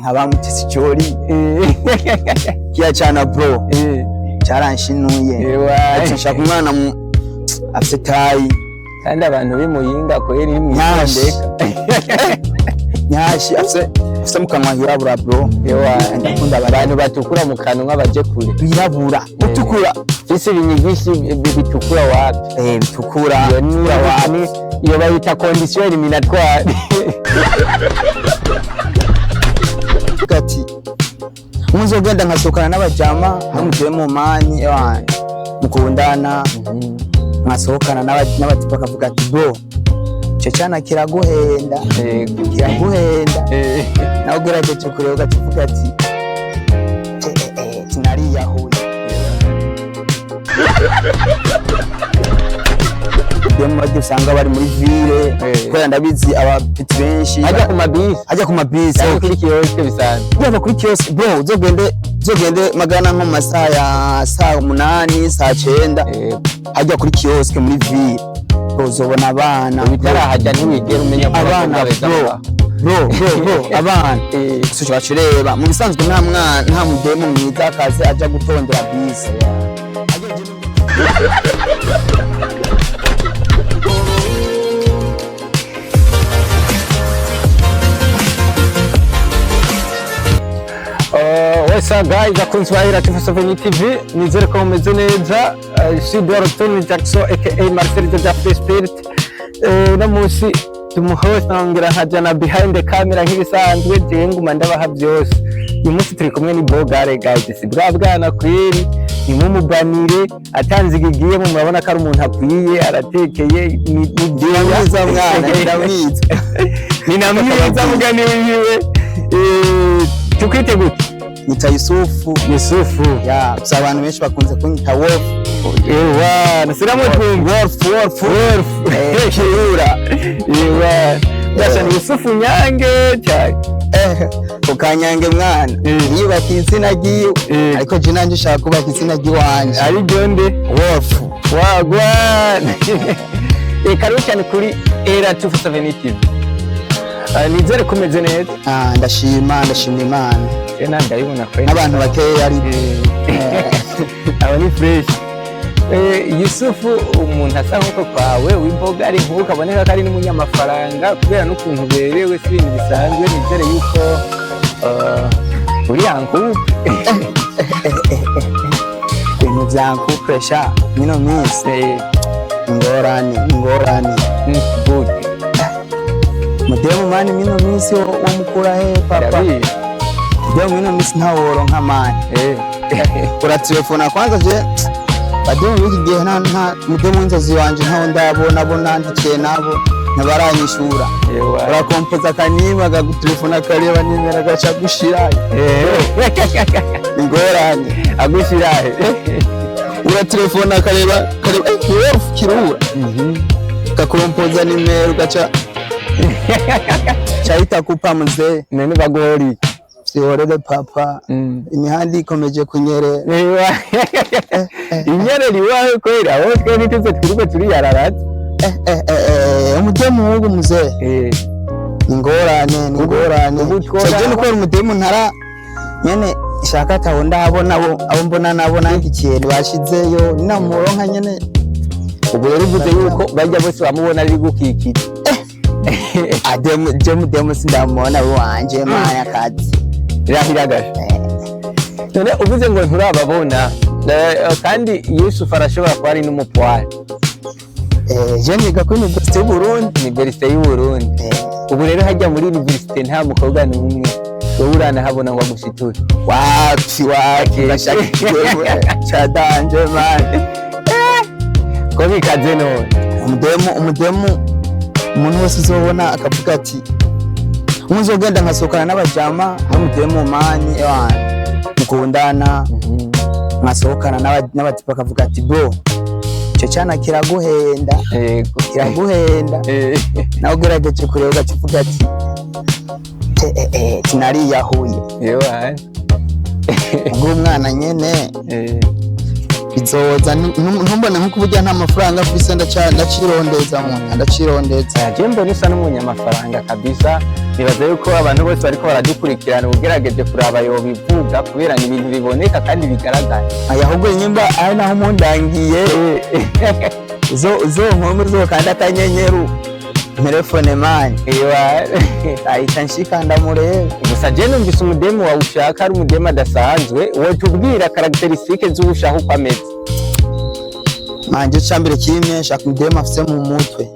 Nka ba Mutesi Jolly. Kiya cana bro cyaranshinuye. Ati nshaka umwana afise taille. Kandi abantu b'imuyinga kweri ni Nyashi. mwitondeka. Nyashi afise mu kanwa hirabura bro. Ndakunda abantu Abantu batukura mu kanwa baje kure. Birabura, utukura. Fise ibinyigishi bitukura wapi? Bitukura. Iyo ni bitukura wapi? Iyo bayita condition éliminatoire. Ati muzogenda nkasohokana n'abajama hamwe mu mani ewana mukundana, nkasohokana n'abatipa bakavuga ati bro, ico cana kiraguhenda. Kiraguhenda. Nawe ugerageje kureba ugaca uvuga ati sinariyahuye. Demo usanga bari muri ville. Kubera ndabizi abapeti benshi hajya ku mabisi. Hajya ku mabisi. Cyangwa kuri kiosque bisanzwe. Yava kuri kiosque bro, uzogende magana nko mu masaha ya saa 8, saa 9, hajya kuri kiosque muri ville bro, uzobona abana. Utarahajya ntiwigera umenya ko Abana abakobwa beza bro. babaho. Bro bro bro, abana. Gusa uca ureba mu bisanzwe nta mwana, nta mudemu mwiza akazi aja gutondera bisi. What's up guys, akunzi ba Ira TV 7 TV, nizere ko mumeze neza. Je suis Dorothée Jackson aka Marcel de Free Spirit. Uno munsi tumuhost nongera nkaja na behind the camera nk'ibisanzwe, jewe nguma ndabaha byose. Uyu munsi turi kumwe ni Bogare guys, si bwa bwana kweri, nimumubanire atanze igigiyemo, murabona ko ari umuntu akwiye, aratekeye, ni Ndamwiza mwana, ndamwiza. Ni na mwiza mugani wiwe. Tukwite gute? Nita Yusufu. Yusufu. Ya, gusa abantu benshi bakunze kunyita Wolf. Ewa, nasiramutunga. Wolf, Wolf. Wolf. Kirura. Ewa. Ndasha ni Yusufu Nyange cyane. Ukanyange mwana. Yubaka izina ryiwe. Ariko je nanje nshaka kubaka izina ry'iwanje. Ari ryo nde? Wolf. Wagwan. Karibu cyane kuri Era 247 TV. Nizere ko umeze neza. Ah, ndashima, ndashima Imana. Na ndabibona kweli. N'abantu bakeya ari Aba ni fresh. Yusufu, umuntu asa nk'uko kwawe w'imboga ari nk'uko aboneka ko ari n'umunyamafaranga kubera n'ukuntu uberewe, si ibintu bisanzwe. Nizere yuko uri yankupe. Ibintu vya couple sha mino minsi ingorane, ingorane. Good. Mudemu mani mino minsi wo mukura he papa? Ndabizi. Mudemu mino minsi ntaworonka mani. Uratelefona kwanza, je bademu b'iki gihe nta mudemu w'inzozi wanje ntawo ndabona, abo nandikiye nabo ntabaranyishura. Urakompoza akanima akagutelefona akareba nimero agaca gushira. Ingorane. Agushira he? Uratelefona akareba akareba Wolf kirura, kakompoza nimero gaca chahita kupa mzee. None baguhora iki? Sihorere papa. Imihanda ikomeje kunyerera. Ewa. Inyerera iwawe kweli, abo twe ntituze twirirwe turiyararaza. Umudemu w'ubu mzee, ingorane ni ingorane. Ubu twora- Saje no kubera umudemu ntara nyene shaka ataho ndabona abo mbona nabo nandikiye ntibashizeyo ninamuronka nyene. Ubu rero uvuze yuko bajya bose bamubona ari gukikira. Ademu je mudemu sindamubona wanje maya kazi. Irahira gasha. None uvuze ngo nturababona, kandi Yusuf arashobora kuba ari n'umupwari. Je niga kuri Université y'u Burundi. Université y'u Burundi. Ubu rero hajya muri université nta mukobwa n'umwe wowe uranahabona ngo agushiture? Wapi wapi, ndashaka ikigwegwe ca danger man. Ko bikaze none? Umudemu umuntu wese uzobona akavuga ati muzogenda nkasohokana n'abajama hamwe umudemu mani ewana mukundana, nkasohokana n'abatipa bakavuga ati bro, ico cana kiraguhenda. Kiraguhenda. Nawe ugerageje kureba ugaca uvuga ati sinariyahuye. Ewa. Ubwo umwana nyene. Bizoza. Ntumbone nkuko burya nta mafaranga mfise, ndacirondeza muntu, ndacirondeza. Je mbona usa n'umunyamafaranga kabisa. Nibaza yuko abantu bose bariko baradukurikirana, ugerageje kuraba yobivuga, kubera ni ibintu biboneka kandi bigaragara. Aya, ahubwo nyimba ari naho mundangiye, zo nkome uzokanda akanyenyeru telefone man, ahita nshika ndamurebe. Gusa je numvise umudemu wawe ushaka ari umudemu adasanzwe. Wotubwira caractéristiques z'uwo ushaka uko ameze? Manje cambere kimwe, nshaka umudemu afise mu mutwe.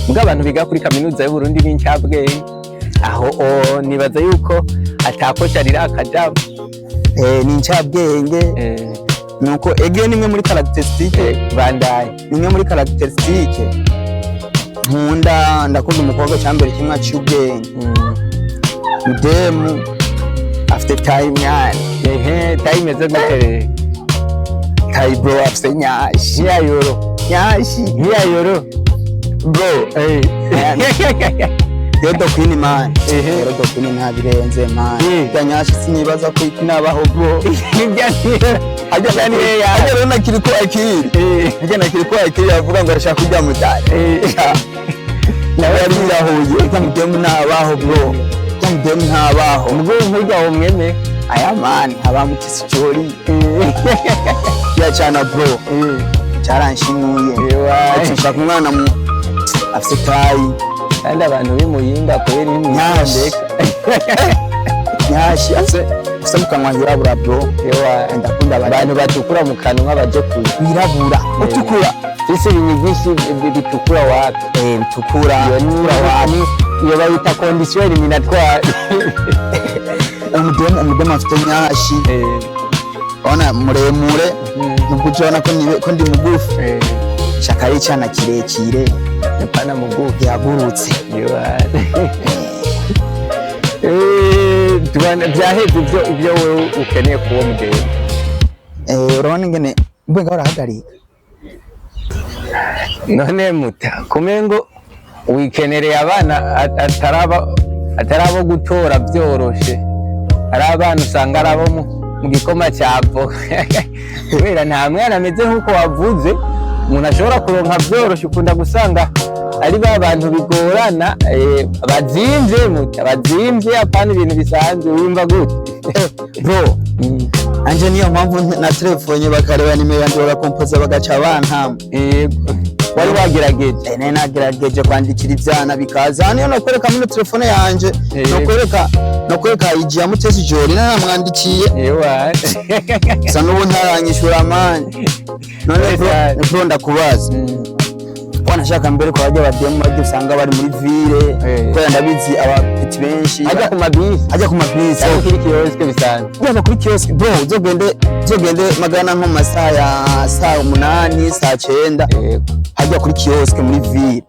Mbwa abantu biga kuri kaminuza y'Uburundi b'incabwenge aho o, nibaza yuko atakosha rirakajambo. Ni incabwenge. Nuko ege nimwe muri caractéristique. Bandaye. Nimwe muri caractéristique nkunda, ndakunda umukobwa cambere kimwe aciye ubwenge, mudemu afite time yani. Ehe, taille imeze gute rero? Taille bro, afite nyashi. Nk'iya yoro? Nyashi. Nk'iya yoro? Bro, Yodo Queen man. Yodo Queen ntabirenze man. Ya nyashi sinibaza ko ikinabaho bro. Hajya ni ya. Hajya rero nakiri ko akiri. Hajya nakiri ko akiri avuga ngo arashaka kujya mu dare. Nawe yari yirahuye. Ijya mudemu ntabaho bro. Ijya mudemu ntabaho. Ubwo nk'urya wo mweme? Aya man, abamutisi jori. Ya cyana bro. Cyaranshinuye. Ati nshaka umwana mu afite taille. Kandi abantu b'imuyinga kubera Nyashi. Nyashi afite mu kanwa hirabura bro. Ndakunda abantu abantu batukura mu kanwa baje kure. Wirabura, utukura. Fise ibintu byinshi bitukura wapi. Bitukura. Iyo ni bitukura wapi. Iyo bayita condition éliminatoire. Umudemu afite nyashi. Ona muremure. Nubwo ubona ko ko ndi mugufi. Shaka ari icyana kirekire. Hapana mugufi. Gihagurutse. Byaheze ibyo wewe ukeneye kuwo mugeni? Urabona ingene mbwenga barahagarika. None muta kumengo wikenereye abana atarabo gutora byoroshe, ari abana usanga ari abo mu gikoma cya avoka, kubera nta mwana ameze nk'uko wavuze umuntu ashobora kuronka byoroshe. Ukunda gusanga ari ba bantu bigorana, bazimvye muta, bazimvye, apana ibintu bisanzwe. Wumva gute? Bro, anje niyo mpamvu na telefone bakareba nimero yanjye bagakompoza bagaca bantama. Yego, wari wagerageje. Nari nagerageje kwandikira ivyana bikaza niyo nokwereka muri telefone yanje. Nokwereka IG ya Mutesi Jori naramwandikiye. Gusa n'ubu ntaranyishura man. None bro, bro, ndakubaza, wanashaka mbere ko bajya bademu bajya usanga bari muri ville, kubera ndabizi abapeti benshi ajya ku mabisi. Ajya ku mabisi. Cyangwa kuri kiosque bisanzwe. Yaba kuri kiosque bro, uzogende magana nko mu masaha ya saa 8, saa 9, hajya kuri kiosque muri ville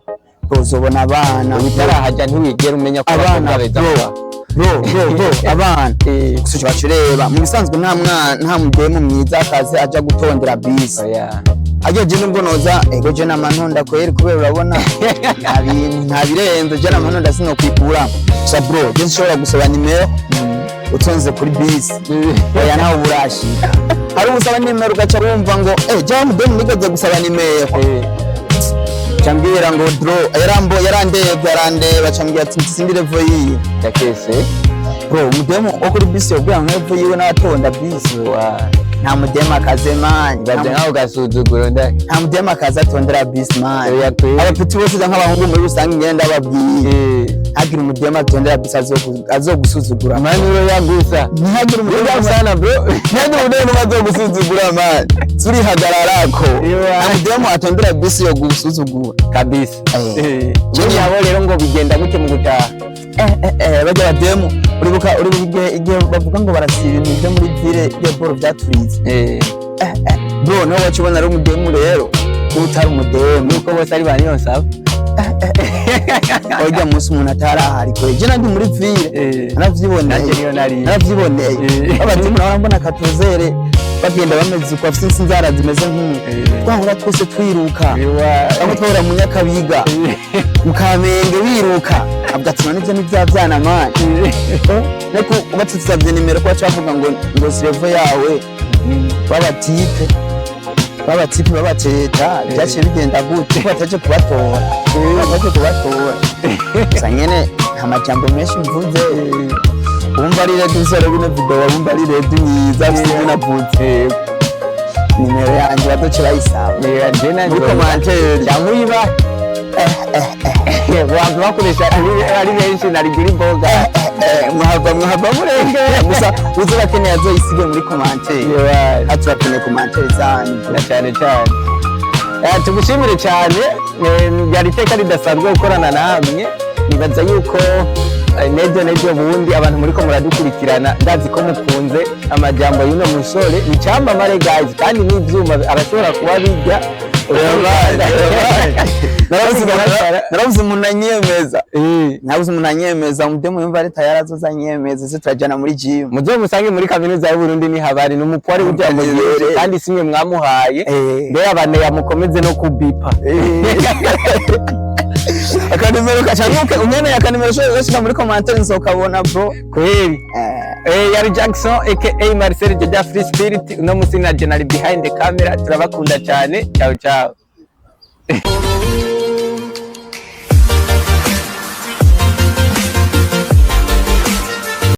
bro, uzobona abana. Utarahajya ntiwigera umenya ko Abana, abakobwa beza. bro. Bro, bro, bro, abana. Gusa uca ureba mu bisanzwe nta mwana, nta mudemu mwiza akazi aja gutondera bisi. Oya. Ajya je nubwo noza ego je namantonda kweri, kubera urabona nta bintu nta birenze, je namantonda sinokwikura. Gusa bro, je nshobora gusaba nimero utonze kuri bisi, oya, nawe burashika hari usaba nimero ugaca wumva ngo jya mudemu nigeze gusaba nimero, cambwira ngo bro yarambo yarandebye arandeba, cambwira ati sindi level yiwe. Yakese. Bro, umudemu wo kuri bisi yobwira ngo level yiwe n'abatonda bisi, nta mudemu akaze man. Baje nkaho gasuzuguro nda. Nta mudemu akaze atondera bisi man. Oya kweri. Abapeti bose nk'abahungu muri rusange ingenda babwiye, ntagire umudemu atondera bisi azogusuzugura. Manuro ya gusa. Ntihagire umudemu Uga sana bro. Ntihagire umudemu azogusuzugura man, turihagararako. Nta mudemu atondera bisi yo gusuzugura. Kabisa. Je Abo rero ngo bigenda gute mu gutaha? Bajya bademu, uribuka igihe bavuga ngo barasiba ibintu byo muri ville bya boro byaturize? Bro, nawe wacu ubona ari umudemu rero utari umudemu. Nuko bose ari ba Niyonsaba. Ujya munsi umuntu atarahari kure, je nandi muri ville. Naravyiboneye. Nanjye niyo nari. Naravyiboneye. Abademu nawe mbona katozere bagenda bameze uko, bafite inzara zimeze nk'uko. Twahora twese twiruka. Bamwe twahora mu Nyakabiga, mu Kamenge, biruka avuga ati none ibyo ni bya byana man. Ariko batusabye nimero ko baca bavuga ngo si level yawe. B'abatipe babateta byaciye bigenda gute ko bataje kubatora, bataje kubatora? Gusa nyene nta majambo menshi mvuze. Wumva ari ready, usore bino video, wumva ari ready mwiza, afite ibyo navuze, nimero yanjye bazoce bayisaba muri commentaire. Cyangwa uyiba abantu bakoresha ari benshi na riguri boga. Mwahava murengera gusa. Uzi bakeneye azoyisige muri commentaire, hati bakeneye commentaire zanyu. Na cyane cyane. Tugushimire cyane. Byari iteka ridasanzwe gukorana namwe. Nibaza yuko nejo bundi abantu muriko muradukurikirana, ndazi ko mukunze amajambo y'uno musore. Ni cyamamare guys, kandi n'ivyuma arashobora kuba bijya. Narabuze umuntu anyemeza, nabuze umuntu anyemeza. Umudemu yumva ari tayari azoza anyemeza, se turajana muri gym. Muzo musange muri kaminuza y'Uburundi ni habari, ni umupwari w'ijambo ryinshi, kandi simwe mwamuhaye. Mbere abantu yamukomeze no kubipa. Akanimero kacanuke umwene akanimero ushobora gushyira muri commentaire, nzokabona bro. Kweli. Yari Jackson aka Marcel Jaja Free Spirit, uno musi na General behind the camera. Turabakunda cyane. Ciao ciao.